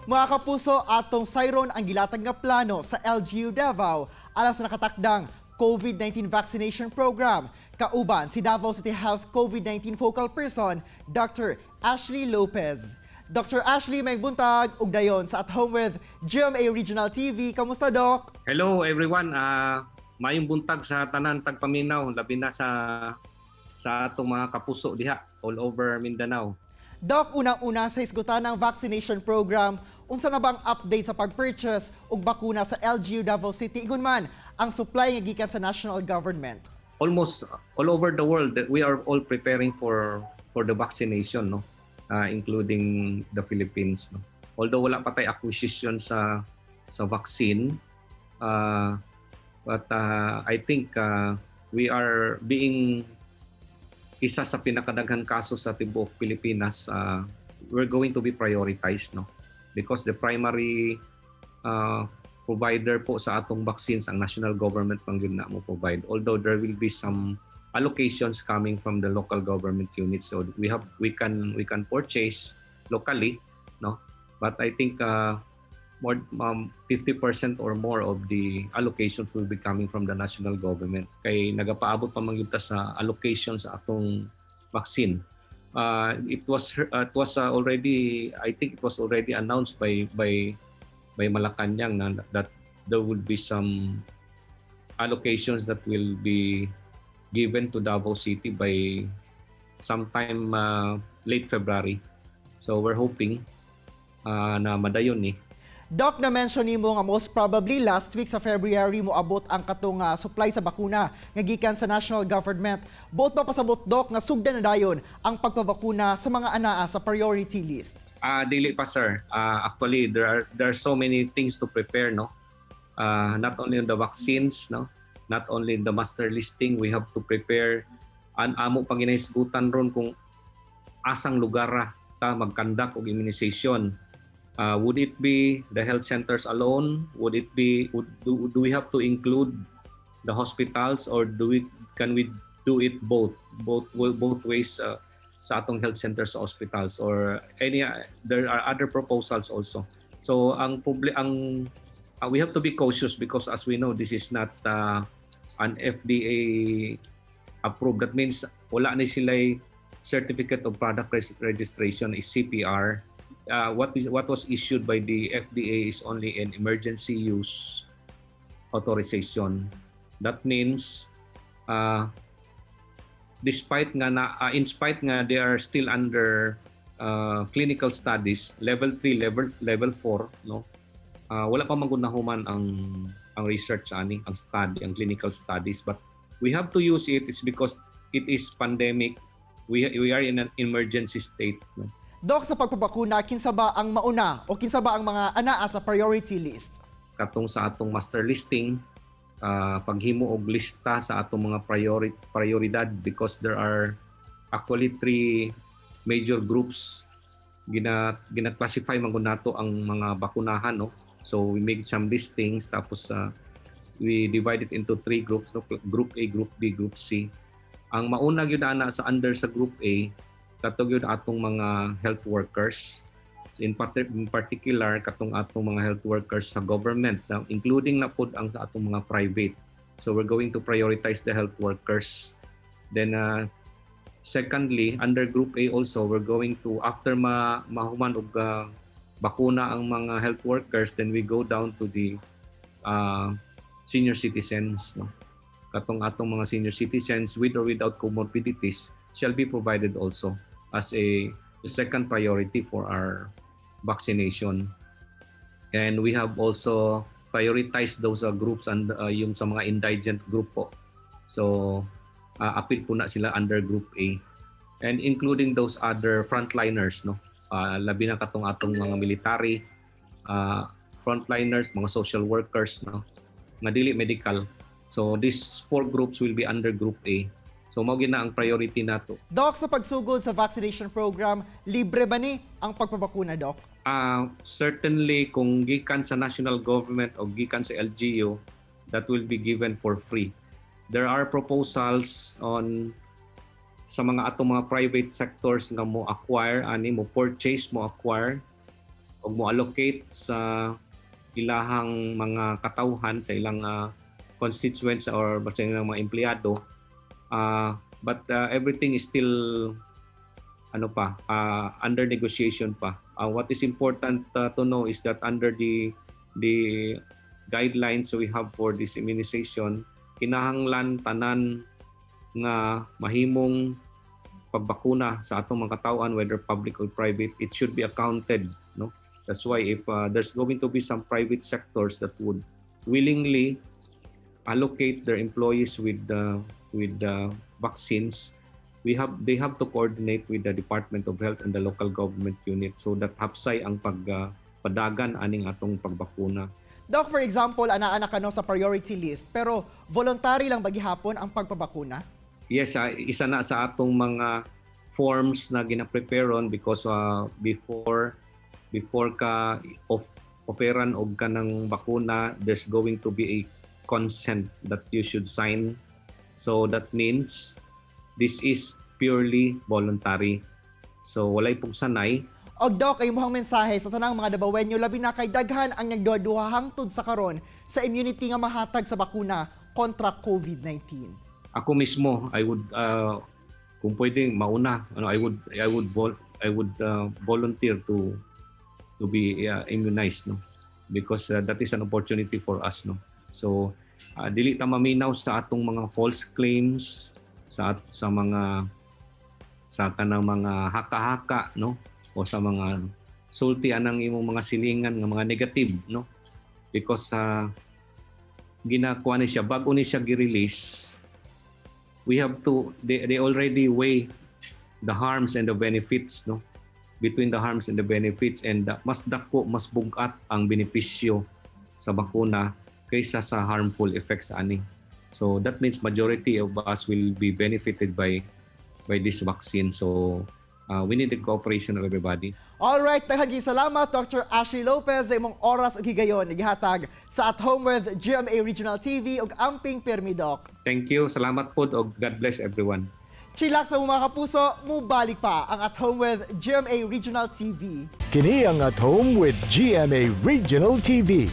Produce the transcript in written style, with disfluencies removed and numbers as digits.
Mga kapuso, atong sayron ang gilatag nga plano sa LGU Davao alang sa nakatakdang COVID-19 vaccination program. Kauban si Davao City Health COVID-19 focal person, Dr. Ashley Lopez. Dr. Ashley, maayong buntag ug dayon sa At Home with GMA Regional TV. Kamusta, Doc? Hello everyone. Maayong buntag sa tanan tagpaminaw, labi na sa atong mga kapuso diha all over Mindanao. Doc, unang-una sa hisgutan ng vaccination program, unsa na bang update sa pag-purchase og bakuna sa LGU Davao City ingon man ang supply nga gikan sa national government? Almost all over the world, we are all preparing for the vaccination, no? Including the Philippines, no. Although wala pa tay acquisition sa vaccine, but I think we are being isa sa pinakadaghan kaso sa tibuok Pilipinas, we're going to be prioritized, no? Because the primary provider po sa atong vaccines, ang national government man gyud na mo provide. Although there will be some allocations coming from the local government units, so we can purchase locally, no? But I think more 50% or more of the allocations will be coming from the national government kay nagapaabot pa man gyud ta sa allocation sa atong vaccine. It was already, I think it was already announced by Malacanang na that there would be some allocations that will be given to Davao City by sometime late February. So we're hoping na madayon ni. Doc, na-mention nimo nga most probably last week sa February mo abot ang katong supply sa bakuna nga gikan sa national government. Buot ba pasabot, Doc, nga sugdan na dayon ang pagpabakuna sa mga anaa sa priority list? Dili pa, sir. Actually, there are so many things to prepare, no? Not only on the vaccines, no? Not only in the master listing, we have to prepare an amo pang ginahisgutan ron kung asang lugar ra ta mag-conduct og immunization. Would it be the health centers alone? Would it be would, do, do we have to include the hospitals or do we can we do it both ways sa atong health centers, sa hospitals, or any there are other proposals also? So ang publi ang we have to be cautious because, as we know, this is not an FDA approved. That means wala ni sila certificate of product registration, is CPR. What was issued by the FDA is only an emergency use authorization. That means despite nga na in spite nga they are still under clinical studies level 3, level 4, no, wala pa man gud nahuman ang research ani, ang study, ang clinical studies, but we have to use it is because it is pandemic. We are in an emergency state, no? Doc, sa pagpabakuna, kinsa ba ang mauna o kinsa ba ang mga anaa sa priority list? Katong sa atong master listing, paghimo og lista sa atong mga prioridad because there are actually three major groups. Gina-classify man gud nato ang mga bakunahan, no? So we make some listings, tapos we divide it into three groups, no? Group A, Group B, Group C. Ang mauna gyud ana sa under sa Group A, kato gyud atong mga health workers. So in particular, katong atong mga health workers sa government, na, including na pod ang sa atong mga private. So we're going to prioritize the health workers. Then secondly, under Group A also, we're going to, after mahuman og bakuna ang mga health workers, then we go down to the senior citizens, no? Katong atong mga senior citizens with or without comorbidities shall be provided also as a the second priority for our vaccination. And we have also prioritized those groups and yung sa mga indigent group po. So apil po na sila under Group A and including those other frontliners, no? Labi na katong atong mga military, frontliners, mga social workers, no, nga dili medical. So these four groups will be under Group A. So mao gyud na ang priority nato. Doc, sa pagsugod sa vaccination program, libre ba ni ang pagpabakuna, Doc? Certainly, kung gikan sa national government o gikan sa LGU, that will be given for free. There are proposals on sa mga atong mga private sectors nga mo acquire ani, mo purchase, mo acquire og og mo allocate sa ilahang mga katawhan, sa ilang constituents or sa ilang mga empleyado, but everything is still ano pa, under negotiation pa. What is important to know is that under the guidelines we have for this immunization, kinahanglan tanan nga mahimong pagbakuna sa atong mga katawhan, whether public or private, it should be accounted, no? That's why if there's going to be some private sectors that would willingly allocate their employees with the vaccines, we have they have to coordinate with the Department of Health and the local government unit so that hapsay ang pagpadagan aning atong pagbakuna. Doc, for example, ana-ana ka, no, sa priority list, pero voluntary lang ba gihapon ang pagpabakuna? Yes, isa na sa atong mga forms na gina-prepare on because before ka of operan og kanang bakuna, there's going to be a consent that you should sign. So that means this is purely voluntary. So walay pugsanay. Og Doc, ay imong mensahe sa tanang mga Dabawenyo, labi na kay daghan ang nagduha-duha hangtod sa karon sa immunity nga mahatag sa bakuna kontra COVID-19. Ako mismo, I would kung pwede mauna, ano, I would volunteer to be immunized, no, because that is an opportunity for us, no? So dili ta maminaw sa atong mga false claims, sa mga sa kanang mga haka-haka, no, o sa mga sulti anang imong mga silingan nga mga negative, no, because ginakuha ni siya, bago ni siya gi-release, we have to they already weigh the harms and the benefits, no, between the harms and the benefits, and mas dako, mas bugat ang benepisyo sa bakuna kaysa sa harmful effects ani. So that means majority of us will be benefited by this vaccine. So we need the cooperation of everybody. Alright, daghang salamat, Dr. Ashley Lopez, sa imong oras ug higayon gihatag sa At Home with GMA Regional TV ug amping pirmi, Doc. Thank you, salamat pod og God bless everyone. Chillax sa mga kapuso, mubalik pa ang At Home with GMA Regional TV. Kini ang At Home with GMA Regional TV.